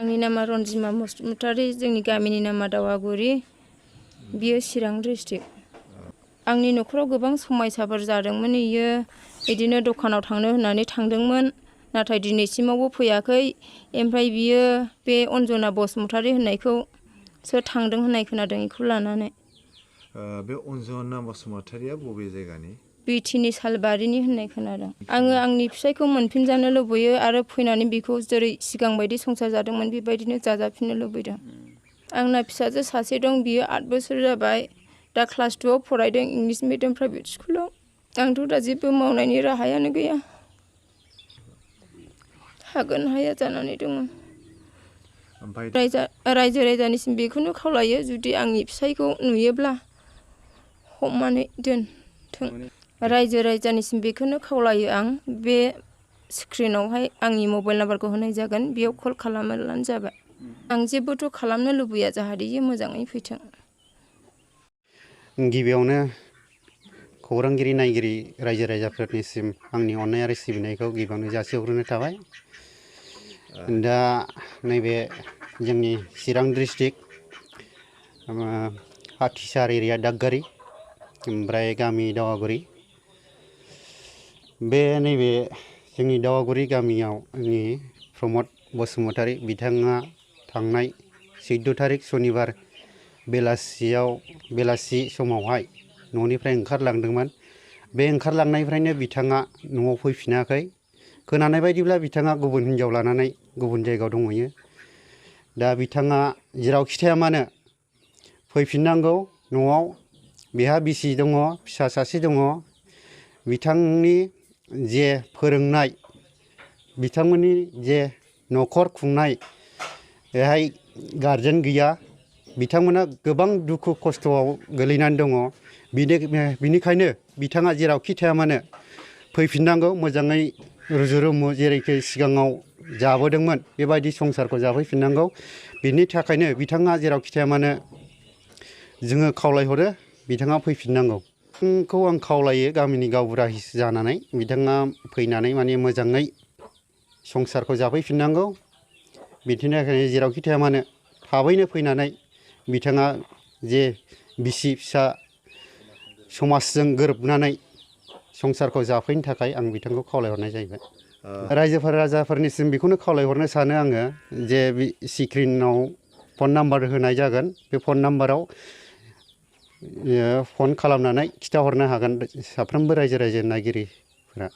आंनि नामा रनजिमा बसुमतारी, जोंनि गामिनि नामा दावागुरि, बियो चिरां डिस्ट्रिक्ट। आंनि न'खराव गोबां समयसाफोर जादोंमोन। इयो बिदिनो दखानाव थांनो होननानै थांदोंमोन, नाथाय दिनैसिमावबो फैयाखै। ओमफ्राय बियो बे अनजना बसुमतारी होननायखौसो थांदों होननाय खोनादों बेखौ लानानै। बे अनजना बसुमतारिया बबे जायगानि? बिटिनि सालबारिनि होननाय खोनादों। आङो आंनि फिसायखौ मोनफिनजानो लुबैयो आरो फैनानै बेखौ जेरै सिगां बायदि संसार जादोंमोन बेबायदिनो जाजाफिननो लुबैदों। आंना फिसाजो सासे दं, बियो 8 बोसोर जाबाय, दा क्लास 2आव फरायदों इंलिश मिडियाम प्राइभेट स्कुलाव। आंथ' दा जेबो मावनायनि राहायानो गैया, हागोन हाया जानानै दङ। रायजो राजानिसिम बेखौनो खावलायो, जुदि आंनि फिसायखौ नुयोब्ला हमनानै दोनथों। रायजो राजानिसिम बेखौनो खावलायो आं। बे स्क्रिनावहाय आंनि मबाइल नाम्बारखौ होनाय जागोन, बेयाव कल खालामब्लानो जाबाय। आं जेबोथ' खालामनो लुबैया, जाहाथे इयो मोजाङै फैथों। गिबियावनो खौरांगिरि नायगिरि रायजो राजाफोरनिसिम आंनि अननाय आरो सिबिनायखौ गिबियावनो जासिहरग्रोनाय थाबाय। दा नैबे जोंनि चिरां डिस्ट्रिक्ट हाथिसार एरिया दागगारि, ओमफ्राय गामि दावागुरि। बे नैबे जोंनि दावागुरि गामियाव आंनि प्रमद बसुमतारी बिथाङा थांनाय 14 थारिख सनिबार बेलासि समावहाय न'निफ्राय ओंखारलांदोंमोन। बे ओंखारलांनायनिफ्रायनो बिथाङा न'आव फैफिनाखै। खोनानाय बायदिब्ला बिथाङा गुबुन हिनजाव लानानै गुबुन जायगायाव दंहैयो। दा बिथाङा जेरावखि थाया मानो फैफिननांगौ न'आव। बेहा बिसि दङ, फिसा सासे दङ। बिथांनि जे फोरोंनाय, बिथांमोननि जे न'खर खुंनाय, बेहाय गारजेन गैया। बिथांमोना गोबां दुखु खस्थ'आव गोलैनानै दङ। बिनिखायनो बिथाङा जेरावखि थाया मानो फैफिननांगौ, मोजाङै रुजु रुमु जेरैखि सिगाङाव जाबोदोंमोन बेबायदि संसारखौ जाफैफिननांगौ। बिनि थाखायनो बिथाङा जेरावखि थाया मानो जोङो खावलायहरो, बिथाङा फैफिननांगौ। बिथांखौ आं खावलायो गामिनि गावबुरा जानानै, बिथाङा फैनानै माने मोजाङै संसारखौ जाफैफिननांगौ। बिनि थाखायनो जेरावखि थाया मानो थाबैनो फैनानै बिथाङा जे बिसि फिसा समाजजों गोरोबनानै संसारखौ जाफैनो थाखाय आं बिथांखौ खावलायहरनाय जाहैबाय। राजाफोरनिसिम बेखौनो खावलायहरनो सानो आङो, जे स्क्रिनाव फन नाम्बार होनाय जागोन, बे फन नाम्बाराव फन खालामनानै खिथाहरनो हागोन साफ्रोमबो रायजो नायगिरिफोरा।